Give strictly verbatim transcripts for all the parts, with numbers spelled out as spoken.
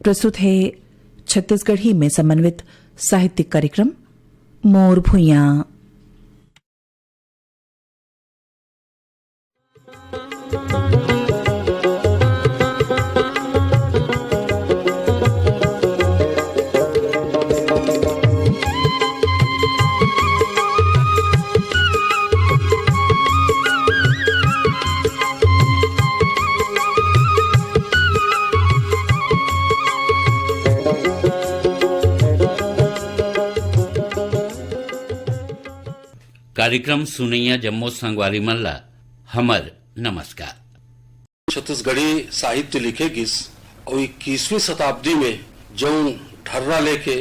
प्रस्तुत है छत्तीसगढ़ी में समन्वित साहित्यिक कार्यक्रम मोर भुइयां। कार्यक्रम सुनइया जम्मो संगवारी मन ला हमर नमस्कार। छत्तीसगढ़ी साहित्य लिखे गिस अउ इक्कीसवीं शताब्दी में जौन ढर्रा लेके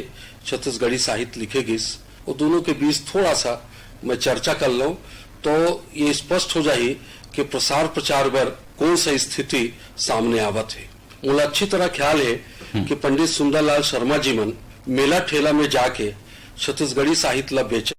छत्तीसगढ़ी साहित्य लिखे गिस, वो दोनों के बीच थोड़ा सा मैं चर्चा कर लूं, तो ये स्पष्ट हो जाही कि प्रसार प्रचार बर कौन सा स्थिति सामने आवत है। मोला अच्छी तरह ख्याल है कि पंडित सुंदरलाल शर्मा जी मन मेला ठेला में जाके छत्तीसगढ़ी साहित्य ला बेचे।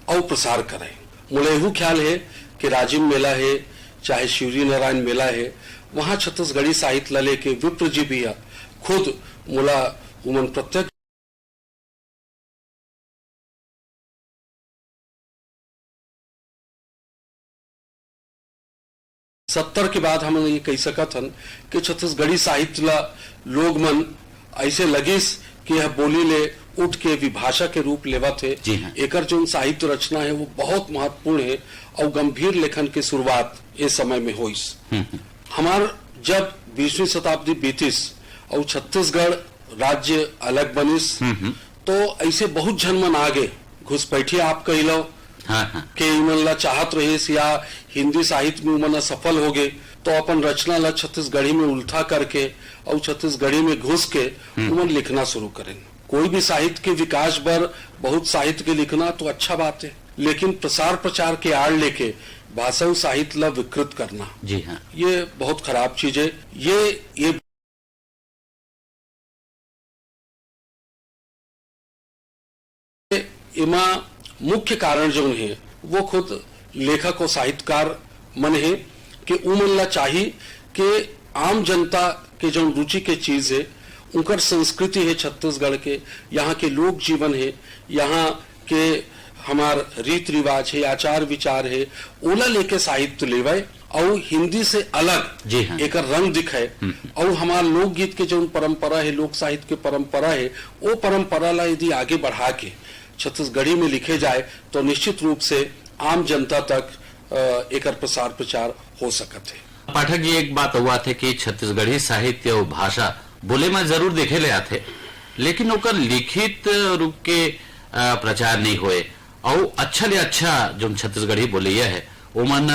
अउ प्रसार करे। मोला एहू ख्याल हे कि राजिम मेला हे, चाहे शिवरी नारायण मेला हे, वहाँ छत्तीसगढ़ी साहित्य ला लेके विप्र जी भी ह खुद मोला उमन प्रत्यक्ष सत्तर के बाद हमन ये कहि सकत हन कि छत्तीसगढ़ी साहित्य ला लोग मन ऐसे लगिस कि यह बोली ले उठ के विभाषा के रूप लेवत हे। जी हाँ। एकर जोन साहित्य रचना हे, वो बहुत महत्वपूर्ण हे अउ गंभीर लेखन के शुरुआत ए समय में होइस। हम्म, हम्म। हमार जब बीसवीं शताब्दी बीतिस अउ छत्तीसगढ़ राज्य अलग बनिस, हम्म, हम्म। तो ऐसे बहुत झन मन आगे घुसपैठी आप कहिलव हाँ, हाँ। के इमन ला चाहत रहिस या हिंदी साहित्य में उमन असफल हो गए, तो अपन रचना ला छत्तीसगढ़ी में उल्था करके अउ छत्तीसगढ़ी में घुस के हम्म। उमन लिखना शुरू करें। कोई भी साहित्य के विकास बर बहुत साहित्य के लिखना तो अच्छा बात है, लेकिन प्रसार प्रचार के आड़ लेके भाषा अउ साहित्य ला विकृत करना, जी हाँ। ये बहुत खराब चीज है। ये, ये एमा मुख्य कारण जौन हे, वो खुद लेखक अउ साहित्यकार मन हे कि उमन ला चाही कि आम जनता के जौन रुचि के चीज हे, उनकर संस्कृति हे छत्तीसगढ़ के, यहाँ के लोक जीवन हे, यहाँ के हमार रीत रिवाज हे, आचार विचार हे, ओला लेके साहित्य लेवय। अउ हिंदी से अलग जी हाँ। एकर रंग दिखे। हम्म। अउ हमार लोकगीत के जौन परंपरा हे, लोक साहित्य के परंपरा हे, वो परंपरा ला यदि आगे बढ़ा के छत्तीसगढ़ी में लिखे जाए, तो निश्चित रूप से आम जनता तक, अ, एकर प्रसार प्रचार हो सकत हे। पाठक जी, एक बात अउ आथे कि छत्तीसगढ़ी साहित्य अउ भाषा बोले में जरूर देखे ले आथे, लेकिन ओकर लिखित रूप के, अ, प्रचार नहीं होए। अउ अच्छा ले अच्छा जोन छत्तीसगढ़ी बोलइया हे, ओमन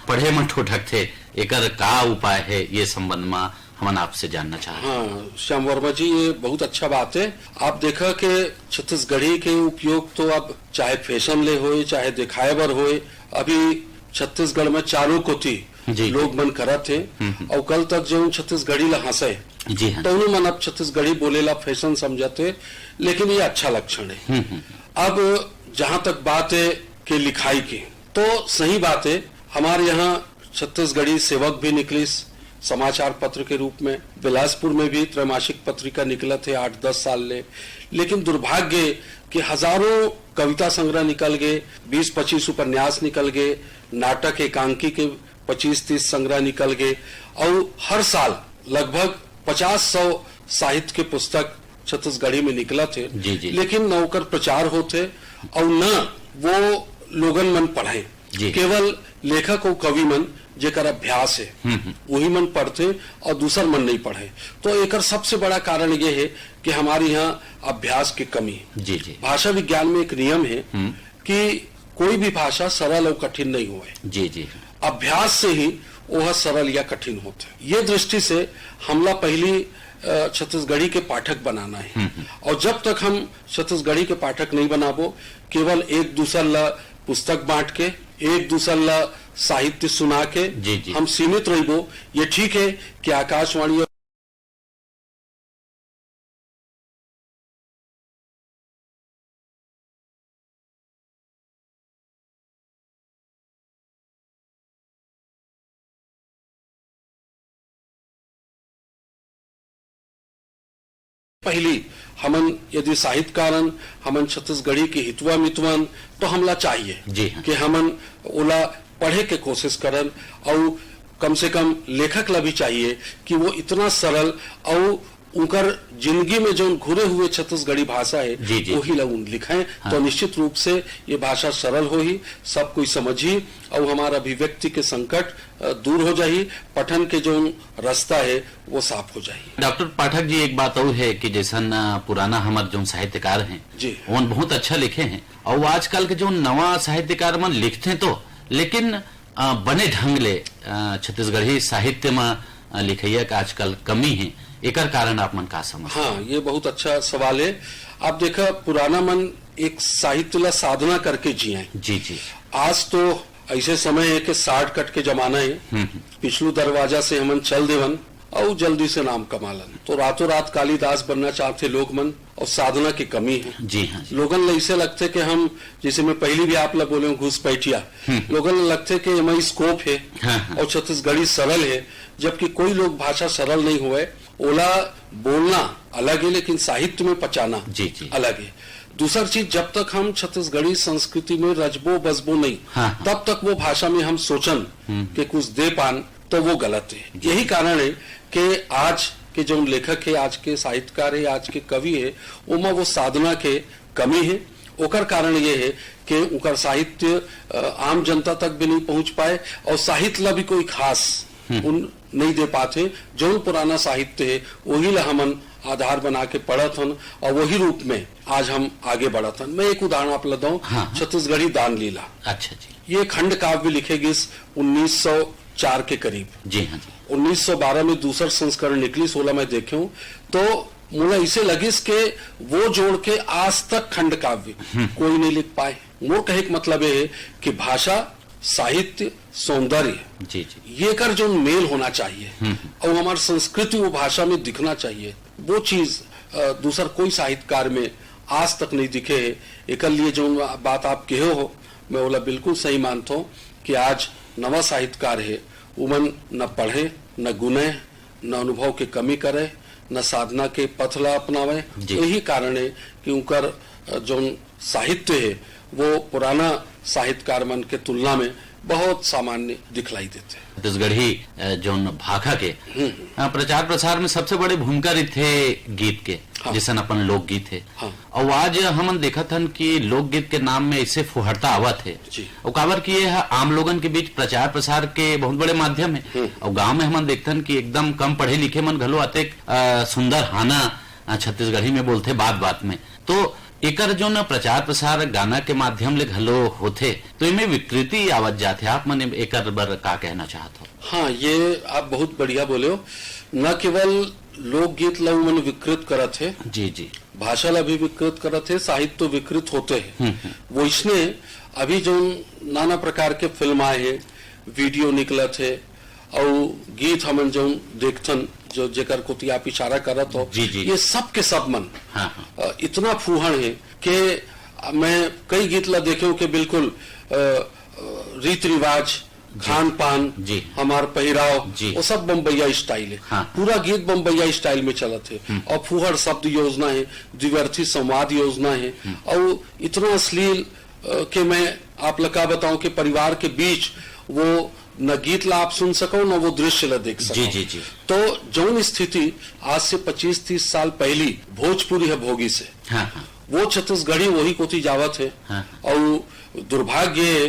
पढ़े म ठोठकथे, एकर का उपाय हे, ये संबंध म हमन आपसे जानना चाहत हन। हाँ, श्याम वर्मा जी, ये बहुत अच्छा बात है। आप देखा कि छत्तीसगढ़ी के उपयोग तो अब चाहे फैशन ले होए, चाहे दिखाए बर होए, अभी छत्तीसगढ़ में चारों कोती जी, जी। लोग मन करत हे। हम्म, हम्म। अउ कल तक जो छत्तीसगढ़ी ला हंसे, जी हाँ। तो उन्हों मन अब छत्तीसगढ़ी बोले ला फैशन समझत हे, लेकिन ये अच्छा लक्षण है। हम्म, हम्म। अब जहां तक बात है कि लिखाई की, तो सही बात है, हमारे यहाँ छत्तीसगढ़ी सेवक भी निकलिस समाचार पत्र के रूप में, बिलासपुर में भी त्रैमासिक पत्रिका निकलत है आठ दस साल ले, लेकिन दुर्भाग्य कि हजारों कविता संग्रह निकल गए, बीस पच्चीस उपन्यास निकल गए, नाटक एकांकी के पच्चीस तीस संग्रह निकल गए, अउ हर साल लगभग पचास सौ साहित्य के पुस्तक छत्तीसगढ़ी में निकलत हे, जी, जी। लेकिन न ओकर प्रचार होत हे अउ न वो लोगन मन पढ़े। जी। केवल लेखक अउ कवि मन जेकर अभ्यास हे, हम्म, हम्म। वही मन पढ़थे अउ दूसर मन नहीं पढ़े। तो एकर सबसे बड़ा कारण ये हे कि हमारे यहाँ अभ्यास के कमी हे। जी, जी। भाषा विज्ञान में एक नियम हे हम्म। कि कोई भी भाषा सरल अउ कठिन नहीं होय। जी, जी। अभ्यास से ही वह सरल या कठिन होथे। ये दृष्टि से हमला पहली, अ, छत्तीसगढ़ी के पाठक बनाना हे। हम्म, हम्म। अउ जब तक हम छत्तीसगढ़ी के पाठक नहीं बनाबो, केवल एक दूसर ला पुस्तक बांट के, एक दूसर ला साहित्य सुना के जी, जी। हम सीमित रहिबो, ये ठीक हे कि आकाशवाणी पहली, हमन यदि साहित्यकारन, हमन छत्तीसगढ़ी के हितवा मितवन, तो हमला चाहिए जी हाँ। कि हमन ओला पढ़े के कोशिश करन, अउ कम से कम लेखक ला भी चाहिए कि वो इतना सरल अउ उनकर जिंदगी में जौन घुरे हुए छत्तीसगढ़ी भाषा हे, जी, जी। वही ला उन लिखें, हाँ। तो निश्चित रूप से ये भाषा सरल होही, सब कोई समझही, अउ हमार अभिव्यक्ति के संकट, अ, दूर हो जाही, पठन के जौन रास्ता हे, वो साफ हो जाही। डॉक्टर पाठक जी, एक बात अउ हे कि जैसन, अ, पुराना हमर जौन साहित्यकार हें, जी। ओमन बहुत अच्छा लिखे हें, अउ आजकल के जौन नवा साहित्यकार मन लिखथे तो, लेकिन अ, बने ढंग ले, अ, छत्तीसगढ़ी साहित्य म, अ, लिखइया के आजकल कमी हे, एकर कारण आप मन का समझ? हाँ, ये बहुत अच्छा सवाल हे। आप देखा, पुराना मन एक साहित्य ला साधना करके जिए। जी, जी। आज तो ऐसे समय हे कि shortcut के जमाना हे। हम्म, हम्म। पिछलू दरवाजा से हमन चल देवन, अउ जल्दी से नाम कमा लन। तो रातों रात कालिदास बनना चाहथे लोग मन, अउ साधना के कमी हे। जी हाँ, जी। लोगन ल ऐसे लगथे कि हम, जैसे मैं पहली भी आप ला बोले हूँ, घुसपैठिया। हम्म। लोगन ल लगथे कि एमा scope हे हाँ, हाँ। अउ छत्तीसगढ़ी सरल हे, जबकि कोई लोक भाषा सरल नहीं होवय। ओला बोलना अलग हे, लेकिन साहित्य में पचाना जी, जी। अलग हे। दूसर चीज, जब तक हम छत्तीसगढ़ी संस्कृति में रचबो बसबो नहीं, हाँ, हाँ। तब तक वो भाषा में हम सोचन हम्म। के कुछ दे पान, तो वो गलत हे। जी। यही कारण हे कि आज के जौन लेखक हे, आज के साहित्यकार हे, आज के कवि हे, ओमा वो साधना के कमी हे। ओकर कारण ये हे कि ओकर साहित्य, अ, आम जनता तक भी नहीं पहुंच पाए अउ साहित्य ला भी कोई खास हम्म। उन नहीं दे पात हे। जौन पुराना साहित्य हे, वही ला हमन आधार बना के पढ़त हन अउ वही रूप में आज हम आगे बढ़त हन। मैं एक उदाहरण आप ला दऊं, हाँ, हाँ। छत्तीसगढ़ी दान लीला। अच्छा जी। ये खंड काव्य लिखे गिस उन्नीस सौ चार के करीब। जी हाँ, जी। उन्नीस सौ बारह में दूसर संस्करण निकलिस, ओला मैं देखे हूँ, तो मोला इसे लगिस के वो जोड़ के आज तक खंड काव्य हम्म। कोई नहीं लिख पाए। मोर कहे के मतलब ये हे कि भाषा, साहित्य, सौंदर्य, जी, जी। ये कर जो मेल होना चाहिए हम्म। और हमारी संस्कृति वो भाषा में दिखना चाहिए, वो चीज, अ, दूसर कोई साहित्यकार में आज तक नहीं दिखे हे। एकर लिए जो बात आप कहे हो, मैं ओला बिल्कुल सही मानथों कि आज नवा साहित्यकार हे, उमन न पढ़े, न गुने, न अनुभव के कमी करे, न साधना के पथ ला अपनावे। जी। यही कारण हे कि उनकर, अ, जौन साहित्य हे, वो पुराना साहित्यकार मन के तुलना में बहुत सामान्य दिखलाई देथे। छत्तीसगढ़ी, अ, जौन भाखा के, हम्म। अ, प्रचार प्रसार में सबसे बड़े भूमिका रहिथे गीत के, हाँ। जैसन अपन लोकगीत हे। हाँ। अउ आज हमन देखत हन कि लोकगीत के नाम में ऐसे फुहड़ता आवत हे। जी। अउ काबर कि ये ह आम लोगन के बीच प्रचार प्रसार के बहुत बड़े माध्यम हे। हम्म। अउ गांव में हमन देखथन कि एकदम कम पढ़े लिखे मन घलो अतेक, अ, सुंदर हाना, अ, छत्तीसगढ़ी में बोलथे बात बात में। तो एकर जो न प्रचार प्रसार गाना के माध्यम ले घलो होथे, तो एमे विकृति आवत जाथे। आप मन एकर बर का कहना चाहत हो? हाँ, ये आप बहुत बढ़िया बोले हो। न केवल लोकगीत ला उमन विकृत करत हे, जी, जी। भाषा ला भी विकृत करत हे, साहित्य तो विकृत होते हे। हम्म, हम्म। वैसने अभी जो नाना प्रकार के फिल्म आए हे, वीडियो निकलत हे, अउ गीत हमन जौन देखथन, जो जेकर कोति आप इशारा करत हो, जी, जी। ये सब के सब मन, हाँ, हाँ। अ, इतना फूहड़ हे कि मैं कई गीत ला देखे हूँ कि बिल्कुल, अ, अ, रीत रिवाज, जी। खान पान, जी। हमार पहिराव, जी। वो सब बम्बैया स्टाइल हे। हाँ। पूरा गीत बम्बैया स्टाइल में चलत हे। हम्म। अउ फूहड़ शब्द योजना हे, द्विअर्थी संवाद योजना हे, हम्म। अउ इतना अश्लील, अ, के मैं आप ला का बताऊं कि परिवार के बीच वो न गीत ला आप सुन सको, न वो दृश्य ला देख सको। जी, जी, जी। तो जौन स्थिति आज से पच्चीस तीस साल पहली भोजपुरी हे भोगी से, हाँ, हाँ। वो छत्तीसगढ़ी वही कोति जावत हे। हाँ, हाँ। अउ दुर्भाग्य हे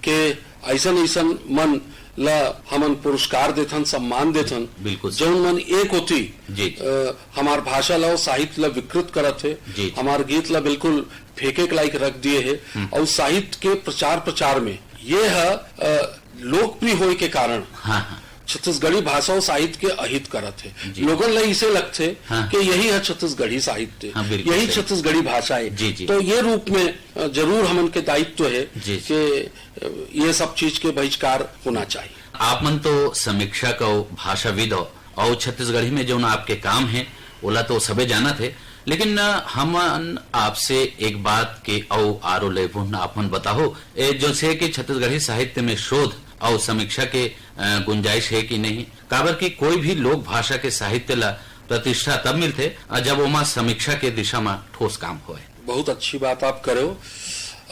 कि अइसन अइसन मन ला हमन पुरस्कार देथन, सम्मान देथन, बिल्कुल। जौन मन एक होती, जी, जी। अ, हमार भाषा ला अउ साहित्य ला विकृत करत हे, जी, जी। हमार गीत ला बिल्कुल फेंके के लायक रख दिए हे, हम्म। अउ साहित्य के प्रचार प्रचार में ये ह, अ, लोकप्रिय होए के कारण हाँ, हाँ। छत्तीसगढ़ी भाषा अउ साहित्य के अहित करत हे। जी। लोगन ला इसे लगथे हाँ। कि यही है छत्तीसगढ़ी साहित्य, हाँ, बिल्कुल यही सही। छत्तीसगढ़ी भाषा है। जी, जी। तो ये रूप में, अ, जरूर हमन के दायित्व है जी, जी। कि, अ, ये सब चीज के बहिष्कार होना चाहिए। आप मन तो समीक्षक अउ भाषाविद हो, अउ छत्तीसगढ़ी में जौन आपके काम हे, ओला तो सबे जानत हे, लेकिन, अ, हमन आपसे एक बात के अउ आरो लेबो न, आप मन बताहो, ए, जैसे कि छत्तीसगढ़ी साहित्य में शोध अउ समीक्षा के, अ, गुंजाइश हे कि नहीं? काबर कि कोई भी लोक भाषा के साहित्य ला प्रतिष्ठा तब मिलथे, अ, जब ओमा समीक्षा के दिशा म ठोस काम होय। बहुत अच्छी बात आप करे हो।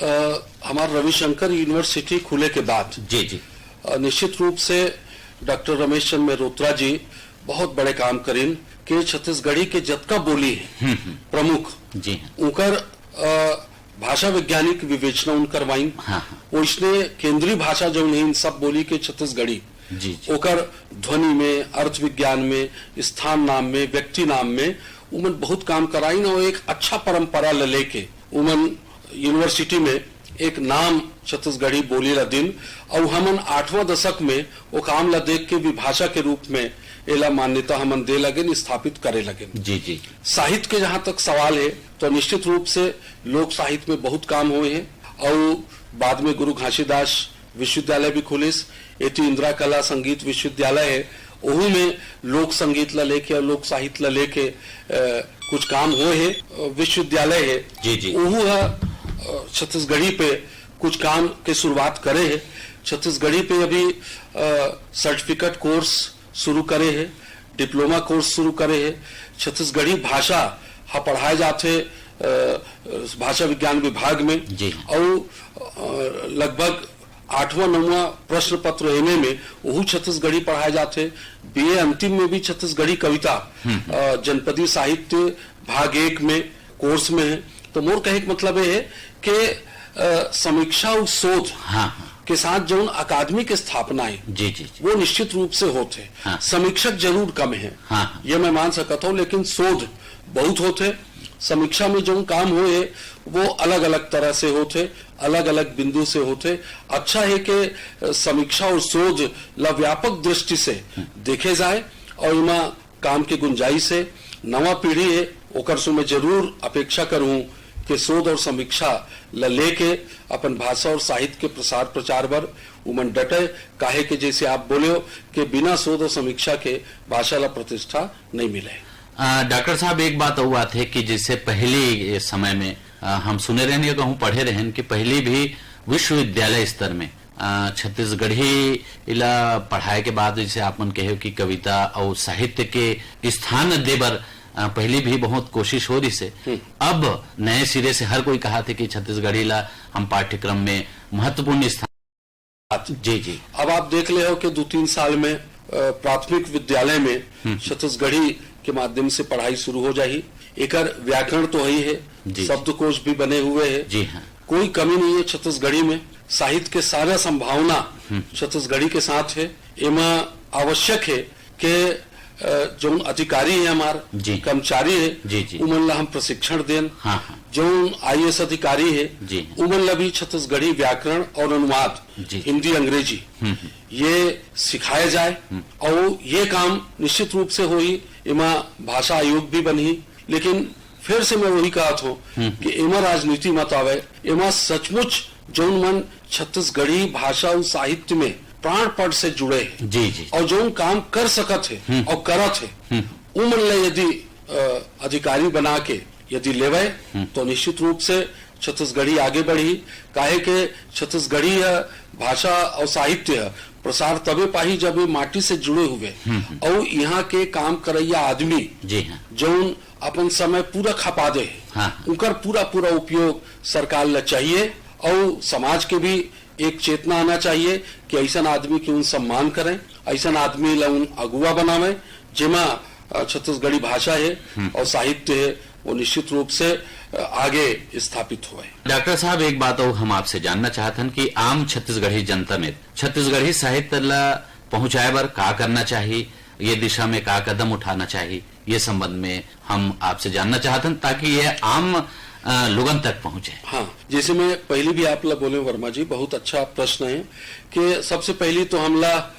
अ, हमार रविशंकर यूनिवर्सिटी खुले के बाद जी, जी। अ, निश्चित रूप से डॉक्टर रमेश चंद मेहरोत्रा जी बहुत बड़े काम करिन के छत्तीसगढ़ी के जतका बोली है हम्म, हम्म। प्रमुख, जी हाँ। उनकर, अ, भाषा वैज्ञानिक विवेचना उन करवाइन। हाँ, हाँ। ओइसने केंद्रीय भाषा जौन है इन सब बोली के छत्तीसगढ़ी, जी, जी। ओकर ध्वनि में, अर्थ विज्ञान में, स्थान नाम में, व्यक्ति नाम में, उमन बहुत काम कराइन और एक अच्छा परंपरा ल लेके उमन यूनिवर्सिटी में एक नाम छत्तीसगढ़ी बोली ला दिन, अउ हमन आठवां दशक में ओ काम ला देख के विभाषा के रूप में एला मान्यता हमन दे लगेन, स्थापित करे लगेन। जी, जी। साहित्य के जहाँ तक सवाल है, तो निश्चित रूप से लोक साहित्य में बहुत काम होए हे, अउ बाद में गुरु घासीदास विश्वविद्यालय भी खुलिस, एती इंदिरा कला संगीत विश्वविद्यालय है, ओहू में लोक संगीत ला लेके और लोक साहित्य ला लेके, अ, कुछ काम होए हे। अ, विश्वविद्यालय है, जी, जी। ओहू ह, अ, छत्तीसगढ़ी पे कुछ काम के शुरुआत करे हे। छत्तीसगढ़ी पे अभी, अ, सर्टिफिकेट कोर्स शुरू करे हे, डिप्लोमा कोर्स शुरू करे हे। छत्तीसगढ़ी भाषा ह पढ़ाए जाथे, अ, भाषा विज्ञान विभाग में। जी। अउ, अ, लगभग आठवां, नौवां प्रश्न पत्र एमए में ओहू छत्तीसगढ़ी पढ़ाए जाथे। बीए अंतिम में भी छत्तीसगढ़ी कविता, हम्म, हम्म। अ, जनपदी साहित्य भाग एक में कोर्स में है। तो मोर कहे के मतलब ये है कि, अ, समीक्षा और शोध हाँ, हाँ। के साथ जौन अकादमी के स्थापना है, जी, जी, जी। वो निश्चित रूप से होत है। हाँ। समीक्षक जरूर कम है, हाँ, हाँ। ये मैं मान सकता हूँ, लेकिन शोध बहुत होत है। समीक्षा में जौन काम होए है, वो अलग-अलग तरह से होत है, अलग-अलग बिंदु से होत है। अच्छा है कि, अ, समीक्षा और शोध ला व्यापक दृष्टि से हम्म। देखे जाए और इमा काम के गुंजाइश हे, नवा पीढ़ी हे, ओकर से मैं जरूर अपेक्षा करूँ कि शोध और समीक्षा ल लेके अपन भाषा और साहित्य के प्रसार प्रचार बर उमन डटे, काहे के जैसे आप बोले हो कि बिना शोध और समीक्षा के भाषा ला प्रतिष्ठा नहीं मिले। अ, डॉक्टर साहब, एक बात अउ आथे कि जैसे पहली समय में, अ, हम सुने रहन या कहूँ पढ़े रहन कि पहली भी विश्वविद्यालय स्तर में अ, छत्तीसगढ़ी इला पढ़ाए के बाद जैसे आप मन कहे हो कि कविता अउ साहित्य के स्थान दे बर, अ, पहली भी बहुत कोशिश हो रही से। हम्म। अब नए सिरे से हर कोई कहा थे कि छत्तीसगढ़ी ला हम पाठ्यक्रम में महत्वपूर्ण स्थान। जी, जी। अब आप देख ले हो कि दो तीन साल में, अ, प्राथमिक विद्यालय में हम्म। छत्तीसगढ़ी के माध्यम से पढ़ाई शुरू हो जाही। एकर व्याकरण तो ही है, जी। शब्दकोश भी बने हुए हैं। जी हाँ। कोई कमी नहीं है छत्तीसगढ़ी में। साहित्य के सारा संभावना हम्म। छत्तीसगढ़ी के साथ है। एमा आवश्यक है कि, अ, जौन अधिकारी है हमार, जी। कर्मचारी है, जी, जी। उमन ला हम प्रशिक्षण देन। हाँ, हाँ। जौन आईएएस अधिकारी है, जी। उमन ला भी छत्तीसगढ़ी व्याकरण और अनुवाद, जी। हिंदी अंग्रेजी, हम्म, हम्म। ये सिखाया जाए हम्म। और ये काम निश्चित रूप से होही। एमा भाषा आयोग भी बनही, लेकिन फिर से मैं वही कहत हूँ हम्म। कि एमा राजनीति मत आवे। एमा सचमुच जौन मन छत्तीसगढ़ी भाषा अउ साहित्य में प्राण पट से जुड़े हैं जी, जी। और जौन काम कर सकत है हम्म। और करत है, हम्म। उमन ले यदि, अ, अधिकारी बना के यदि लेवे, हम्म। तो निश्चित रूप से छत्तीसगढ़ी आगे बढ़ी। काहे के छत्तीसगढ़ी ह भाषा और साहित्य ह प्रसार तबे पाही जब ये माटी से जुड़े हुए हम्म, हम्म। और यहाँ के काम करैया आदमी जी हाँ। जौन अपन समय पूरा खपा दे, हाँ, हाँ। उनकर पूरा पूरा उपयोग सरकार ला चाहिए और समाज के भी एक चेतना आना चाहिए कि ऐसन आदमी के उन सम्मान करें, ऐसन आदमी ला उन अगुवा बनावें, जेमा, अ, छत्तीसगढ़ी भाषा है हम्म। और साहित्य है, वो निश्चित रूप से, अ, आगे स्थापित होए। डॉक्टर साहब, एक बात अउ हम आपसे जानना चाहत हन कि आम छत्तीसगढ़ी जनता में छत्तीसगढ़ी साहित्य ला पहुंचाए बर का करना चाही, ये दिशा में का कदम उठाना चाही, ये संबंध में हम आपसे जानना चाहत हन, ताकि ये आम, अ, लोगन तक पहुंचे। हाँ, जैसे मैं पहले भी आप ला बोले, वर्मा जी, बहुत अच्छा प्रश्न है कि सबसे पहली तो हमला, अ,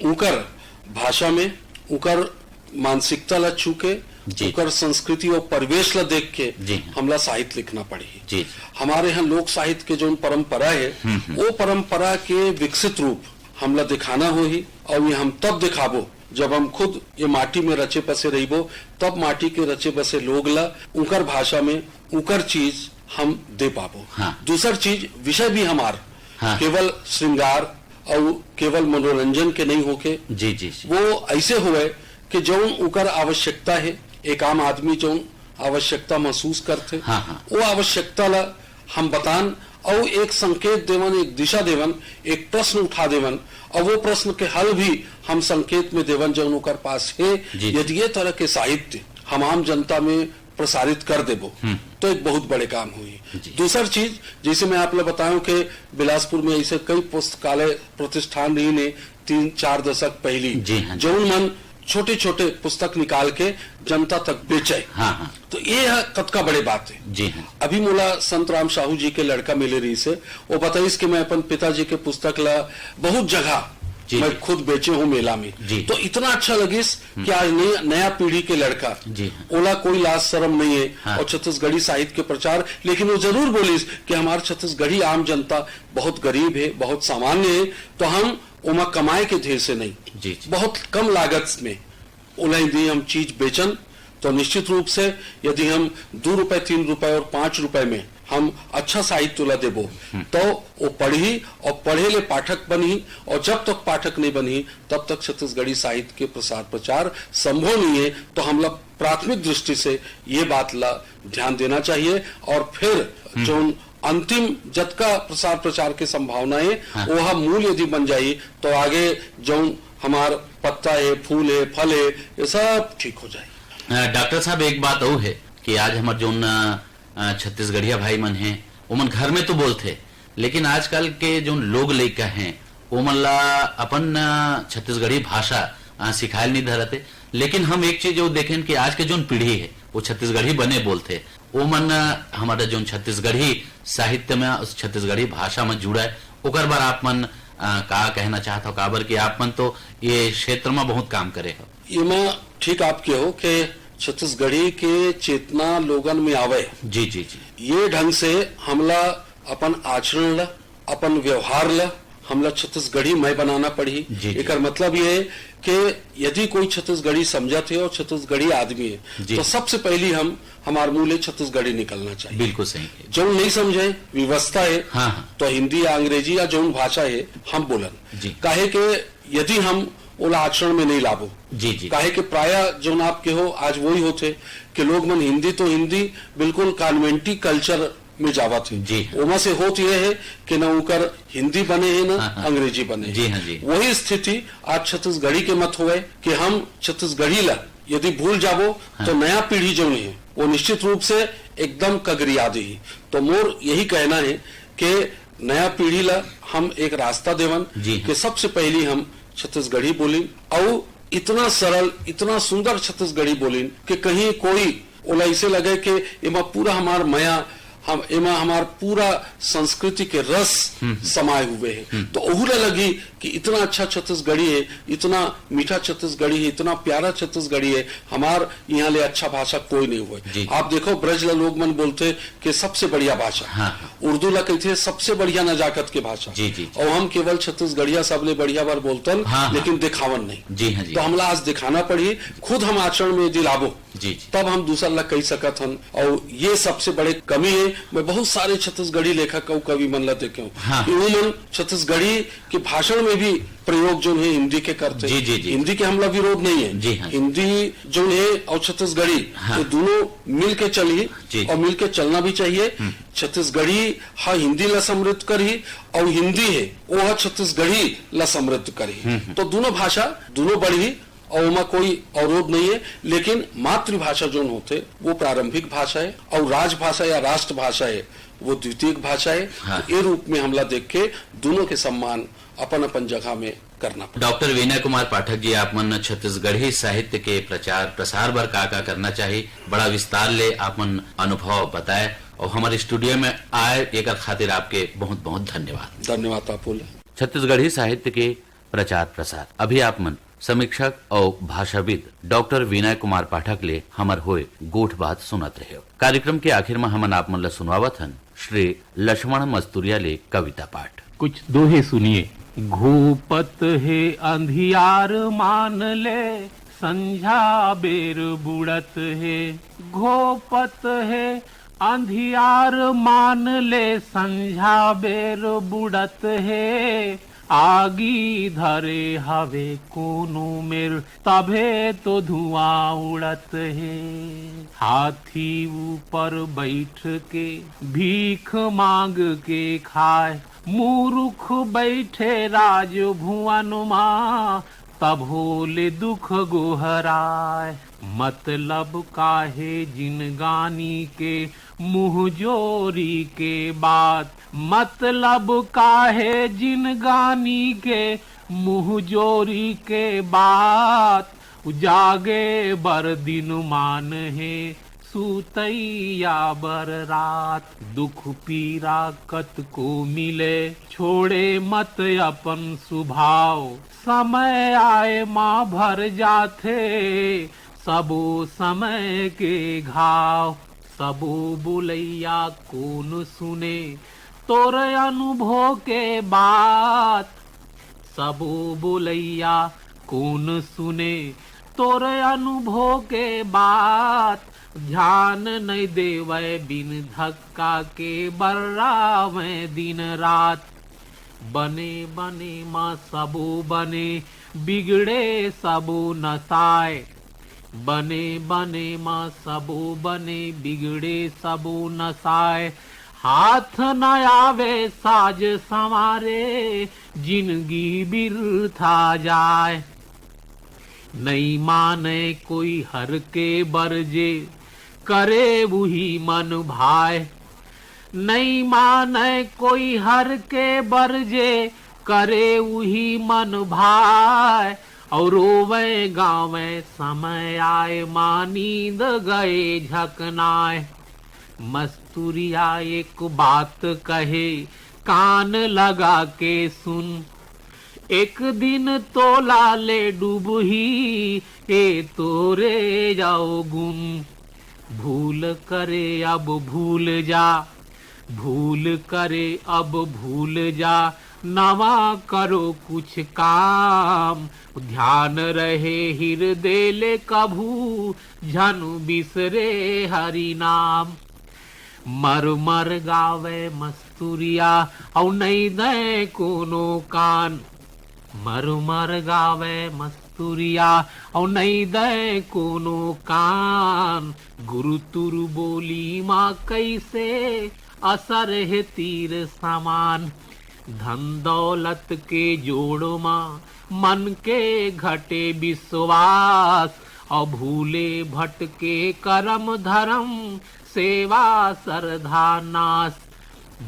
उकर भाषा में, उकर मानसिकता ला छू के, जी। उकर संस्कृति और परिवेश ला देख के जी। हमला साहित्य लिखना पड़ही। जी। हमारे यहाँ लोक साहित्य के जोन परंपरा है, हम्म, हम्म। वो परंपरा के विकसित रूप हमला दिखाना होही, और ये हम तब दिखाबो जब हम खुद ये माटी में रचे बसे रहिबो, तब माटी के रचे बसे लोग ला उकर भाषा में उकर चीज हम दे पाबो। हाँ। दूसर चीज, विषय भी हमार हाँ। केवल श्रृंगार और केवल मनोरंजन के नहीं होके, जी, जी, जी। वो ऐसे होए कि जौन उकर आवश्यकता है, एक आम आदमी जौन आवश्यकता महसूस करथे, हाँ, हाँ। वो आवश्यकता ला हम बतान, और एक संकेत देवन, एक दिशा देवन, एक प्रश्न उठा देवन, और वो प्रश्न के हल भी हम संकेत में देवन जौन ओकर पास है। जी, जी। यदि ये तरह के साहित्य हम आम जनता में प्रसारित कर देबो, हम्म। तो एक बहुत बड़े काम हुई। जी। दूसर चीज, जैसे मैं आप लोग बताऊं कि बिलासपुर में ऐसे कई पुस्तकालय प्रतिष्ठान रही ने, तीन चार दशक पहली, जी हाँ, जी। जौन मन छोटे-छोटे पुस्तक निकाल के जनता तक बेचे। हाँ, हाँ। तो ये ह कतका बड़े बात है। जी हाँ। अभी मोला संत राम साहू जी के लड़का मिले रहिस हे, वो बताइस कि मैं अपन पिताजी के पुस्तक ला बहुत जगह जी, मैं जी। खुद बेचे हूँ मेला में। जी। तो इतना अच्छा लगिस हम्म। कि आज नया, नया पीढ़ी के लड़का, जी हाँ। ओला कोई लाज शरम नहीं है हाँ। और छत्तीसगढ़ी साहित्य के प्रचार, लेकिन वो जरूर बोलिस कि हमार छत्तीसगढ़ी आम जनता बहुत गरीब है, बहुत सामान्य है, तो हम ओमा कमाए के ढेर से नहीं, जी, जी। बहुत कम लागत में ओला यदि हम चीज बेचन, तो निश्चित रूप से यदि हम दो रुपए, तीन रुपए और पाँच रुपए में हम अच्छा साहित्य ला देबो, हम्म। तो वो पढ़ही और पढ़े ले पाठक बनही, और जब तक पाठक नहीं बनही, तब तक छत्तीसगढ़ी साहित्य के प्रसार प्रचार संभव नहीं है। तो हमला प्राथमिक दृष्टि से ये बात ला ध्यान देना चाहिए, और फिर हम्म। जो अंतिम जतका प्रसार प्रचार के संभावना है, हाँ। वो हम मूल यदि बन जाई, तो आगे जो हमार पत्ता है, फूल है, फल है, ये सब ठीक हो जाए। अ, डॉक्टर साहब, एक बात और है कि आज हमार जोन, अ, अ, छत्तीसगढ़िया भाई मन हैं, ओमन घर में तो बोलथे, लेकिन आजकल के जोन लोग लइका हैं, ओमन ला अपन, अ, छत्तीसगढ़ी भाषा, अ, सिखायल नहीं धरत हे। लेकिन हम एक चीज वो देखें कि आज के जोन पीढ़ी है, वो छत्तीसगढ़ी बने बोलथे, ओमन, अ, हमारा जोन छत्तीसगढ़ी साहित्य में, उस छत्तीसगढ़ी भाषा में जुड़े, ओकर बर आप मन, अ, का कहना चाहत हो? काबर कि आप मन तो ये क्षेत्र में बहुत काम करे हो। ये मैं ठीक आपके हो कि छत्तीसगढ़ी के चेतना लोगन में आवे। जी, जी, जी। ये ढंग से हमला अपन आचरण ला, अपन व्यवहार ला, हमला छत्तीसगढ़ी मय बनाना पड़ही। जी, जी। एकर मतलब ये है कि यदि कोई छत्तीसगढ़ी समझत है और छत्तीसगढ़ी आदमी है, जी। तो सबसे पहली हम, हमार मुंह ले छत्तीसगढ़ी निकलना चाहिए। बिल्कुल सही है। जो नहीं समझे, विवशता है, हाँ, हाँ। तो हिंदी या अंग्रेजी या जौन भाषा है, हम बोलन। जी। काहे के यदि हम ओला आचरण में नहीं लाबो, जी, जी। काहे के प्रायः जौन आपके हो, आज वही होथे कि लोग मन हिंदी तो हिंदी, बिल्कुल कॉन्वेंटी कल्चर में जावत है। जी। ओमा से होत ये है कि ना उनकर हिंदी बने है, ना हाँ, हाँ। अंग्रेजी बने है। जी हाँ, जी। वही स्थिति आज छत्तीसगढ़ी के मत होए कि हम छत्तीसगढ़ी ला यदि भूल जाबो, हाँ। तो नया पीढ़ी जौन है, वो निश्चित रूप से एकदम कगरिया देही। तो मोर यही कहना है कि नया पीढ़ी ला हम एक रास्ता देवन जी हाँ। कि सबसे पहली हम छत्तीसगढ़ी बोलिन, अउ इतना सरल, इतना सुंदर छत्तीसगढ़ी बोलिन कि कहीं कोई ओला ऐसे लगे कि एमा पूरा हमार मया, हम, एमा हमार पूरा संस्कृति के रस हम्म। समाए हुए हैं। हम्म। तो ओहू ला लगी कि इतना अच्छा छत्तीसगढ़ी है, इतना मीठा छत्तीसगढ़ी है, इतना प्यारा छत्तीसगढ़ी है, हमार यहाँ ले अच्छा भाषा कोई नहीं हुए। जी। आप देखो, ब्रज ला लोग मन बोलथे कि सबसे बढ़िया भाषा। हाँ, हाँ। उर्दू ला कहथे सबसे बढ़िया नजाकत के भाषा। जी, जी, जी। और हम केवल छत्तीसगढ़िया सबले बढ़िया बर बोलतन, हाँ, हाँ। लेकिन दिखावन नहीं। जी हाँ, जी। तो हमला आज दिखाना पड़ही, खुद हम आचरण में यदि लाबो, जी, जी। तब हम दूसर ला कही सकत हन। और ये सबसे बड़े कमी है। मैं बहुत सारे छत्तीसगढ़ी लेखक अउ कवि मन ला देखे हूँ हाँ। कि वो मन छत्तीसगढ़ी के भाषण में भी प्रयोग जो है हिंदी के करते। जी, जी, जी। हिंदी के हमला विरोध नहीं है। जी हाँ। हिंदी जो है और छत्तीसगढ़ी, हाँ। ये दोनों मिल के चली जी। और मिल के चलना भी चाहिए। हम्म। छत्तीसगढ़ी हा हिंदी ला समृद्ध करी और हिंदी है वो हा छत्तीसगढ़ी ला समृद्ध करी। हम्म, हम्म। तो दोनों भाषा, दोनों बढ़ी अउ ओमा कोई अवरोध नहीं है, लेकिन मातृभाषा जोन होथे, वो प्रारंभिक भाषा है, अउ राजभाषा या राष्ट्रभाषा है, वो द्वितीयक भाषा है। हाँ। ये रूप में हमला देख के दोनों के सम्मान अपन अपन जगह में करना पड़े। डॉक्टर विनय कुमार पाठक जी, आप मन छत्तीसगढ़ी साहित्य के प्रचार प्रसार बर का का करना चाहिए, बड़ा विस्तार ले आप मन अनुभव बताए और हमारे स्टूडियो में आए, एकर खातिर आपके बहुत बहुत धन्यवाद। धन्यवाद आप बोले। छत्तीसगढ़ी साहित्य के प्रचार प्रसार। अभी आप मन समीक्षक अउ भाषाविद डॉक्टर विनय कुमार पाठक ले हमर होए गोठ बात सुनत रहे। कार्यक्रम के आखिर में हमन आप मन ल सुनवावत हन श्री लक्ष्मण मस्तुरिया ले कविता पाठ। कुछ दोहे सुनिए। घोपत हे अंधियार मान ले, संझा बेर बुड़त हे। घोपत हे अंधियार मान ले, संझा बेर बुड़त हे। आगी धरे हवे कोनो मेर, तभे तो धुआं उड़त हे। हाथी ऊपर बैठ के भीख मांग के खाए, मूरुख बैठे राजभुवन मा, तभो ले दुख गोहराए। मतलब काहे जिनगानी के मुंह जोरी के बात, मतलब काहे जिनगानी के मुंह जोरी के बात। जागे बर दिन मान हे, सुतैया बर रात। दुख पीरा कतको मिले, छोड़े मत अपन सुभाव। समय आए मा भर जाथे सबो समय के घाव। सबो बोलैया कोन सुने तोर अनुभव के बात। सबो बोलैया कोन सुने तोर अनुभव के बात। ध्यान नइ देवय बिन धक्का के, बर्रावय दिन रात। बने बने म सबो बने, बिगड़े सबो नसाय। बने बने म सबो बने, बिगड़े सबो नसाय। हाथ न आवे साज संवारे, जिनगी बिरथा जाय। नइ माने कोई हर के बर जे, करे उही मन भाय। नइ माने कोई हर के बर जे, करे उही मन भाय। अउ रोवे गावे समय आय, मा नींद गए झकनाय। मस्तुरिया एक बात कहे, कान लगा के सुन। एक दिन तोला ले डूबही, ए तोरे जाओ गुन। भूल करे अब भूल जा, भूल करे अब भूल जा, नवा करो कुछ काम। ध्यान रहे हिरदे ले कभू, झन बिसरे हरि नाम। मर मर गावे मस्तुरिया, अउ नइ दे कोनो कान। मर मर गावे मस्तुरिया, अउ नइ दे कोनो कान। गुरु तुरु बोली मा कइसे, असर हे तीर समान। धन दौलत के जोड़ मा, मन के घटे विश्वास। अउ भूले भटके करम धरम, सेवा सरधा नास।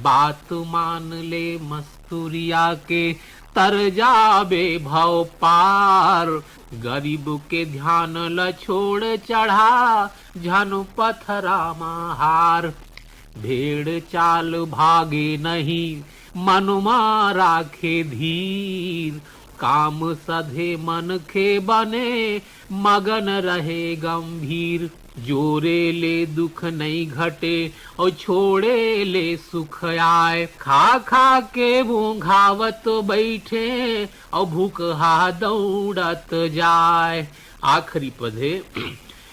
बात मान ले मस्तुरिया के, तर जाबे भव पार। गरीब के ध्यान ल छोड़ चढ़ा, झन पथरा मा हार। भेड़ चाल भागे नहीं, मन मा राखे धीर। काम सधे मनखे बने, मगन रहे गंभीर। जोरे ले दुख नइ घटे, अउ छोड़े ले सुख आय। खा खा के वो घावत बैठे, अउ भूख हा दौड़त जाय। आखिरी पद हे,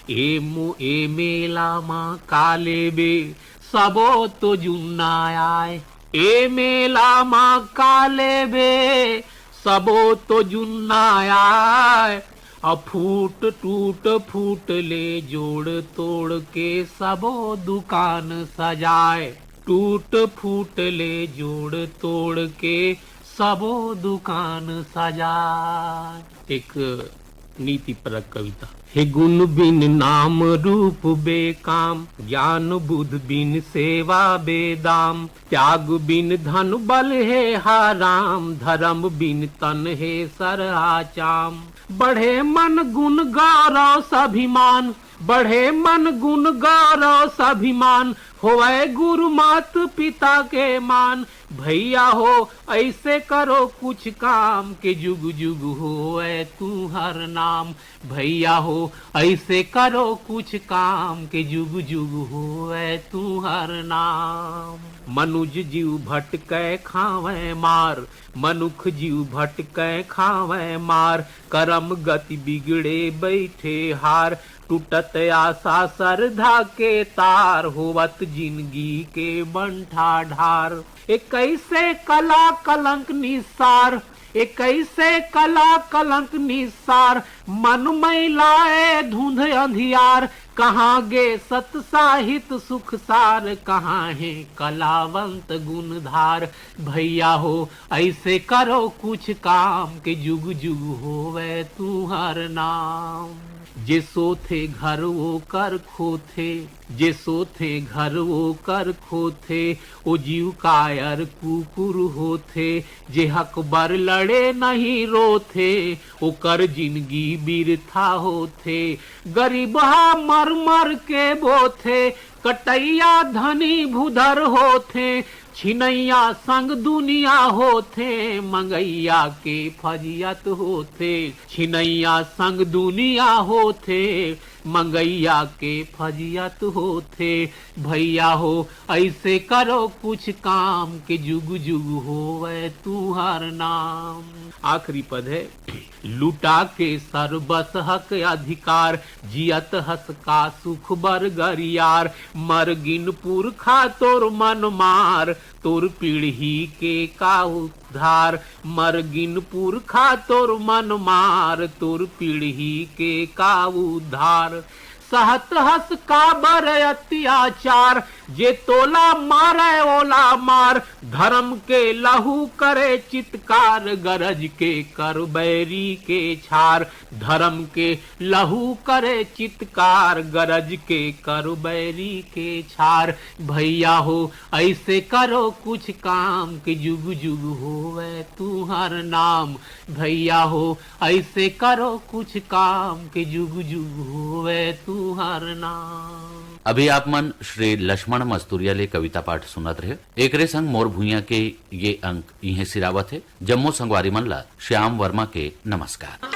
ए मो-, ए मेला मा का लेबे, सबो तो जुन्ना आय। ए मेला मा का लेबे, सबो तो जुन्ना आय। अ फूट टूट फूट ले जोड़ तोड़ के, सबो दुकान सजाय। टूट फूट ले जोड़ तोड़ के, सबो दुकान सजाय। एक नीति परक कविता। हे गुण बिन नाम रूप बेकाम, ज्ञान बुध बिन सेवा बेदाम। त्याग बिन धन बल हे हराम, धर्म बिन तन हे सरहाचाम। बढ़े मन गुण गौरव सभिमान, बढ़े मन गुण गौरव सभिमान, होवै गुरु मात पिता के मान। भैया हो, ऐसे करो कुछ काम, के जुग जुग होवै तुम्हर नाम। भैया हो, ऐसे करो कुछ काम, के जुग जुग होवै तुम्हर नाम। मनुज जीव भटकै खावै मार, मनुख जीव भटकै खावै मार। करम गति बिगड़े बैठे हार, टूटत आशा सरधा के तार, होवत जिनगी के बंठा ढार। ए कैसे कला कलंक निसार, ए कैसे कला कलंक निसार, मन मैलाए धुंध अंधियार। कहाँ गे सत साहित सुख सार, कहाँ हे कलावंत गुणधार। भैया हो, ऐसे करो कुछ काम, के जुग जुग होवै तुम्हर नाम। जे सोथे घर ओकर खोथे, जे सोथे घर ओकर खोथे, ओ जीव कायर कुकुर होथे। जे हक बर लड़े नहीं रोथे, ओकर जिनगी बिरथा होथे। गरीब हा मर मर के बोथे, कटैया धनी भुधर होथे। छिनैया संग दुनिया होथे, मंगैया के फजियत होथे। छिनैया संग दुनिया होथे, मंगैया के फजियत होथे। भैया हो, ऐसे करो कुछ काम, के जुग जुग होवै तुम्हर नाम। आखिरी पद है। लुटा के सर्वस हक अधिकार, जियत हस का सुख बर गरियार। मर गिन पुरखा तोर मन मार, तोर पीढ़ी के का उद्धार। मर गिन पुरखा तोर मन मार, तोर पीढ़ी के का उद्धार। सहत हस काबर अत्याचार, जे तोला मारे ओला मार। धर्म के लहू करे चित्कार, गरज के कर बैरी के छार। धर्म के लहू करे चित्कार, गरज के कर बैरी के छार। भैया हो, ऐसे करो कुछ काम, के जुग जुग होवै तुम्हर नाम। भैया हो, ऐसे करो कुछ काम, के जुग जुग होवै तुम्हर नाम। अभी आप मन श्री लक्ष्मण मस्तुरिया ले कविता पाठ सुनत रहे। एकरे संग मोर भुइयां के ये अंक इहें सिरावत हे। जम्मो संगवारी मन ला श्याम वर्मा के नमस्कार।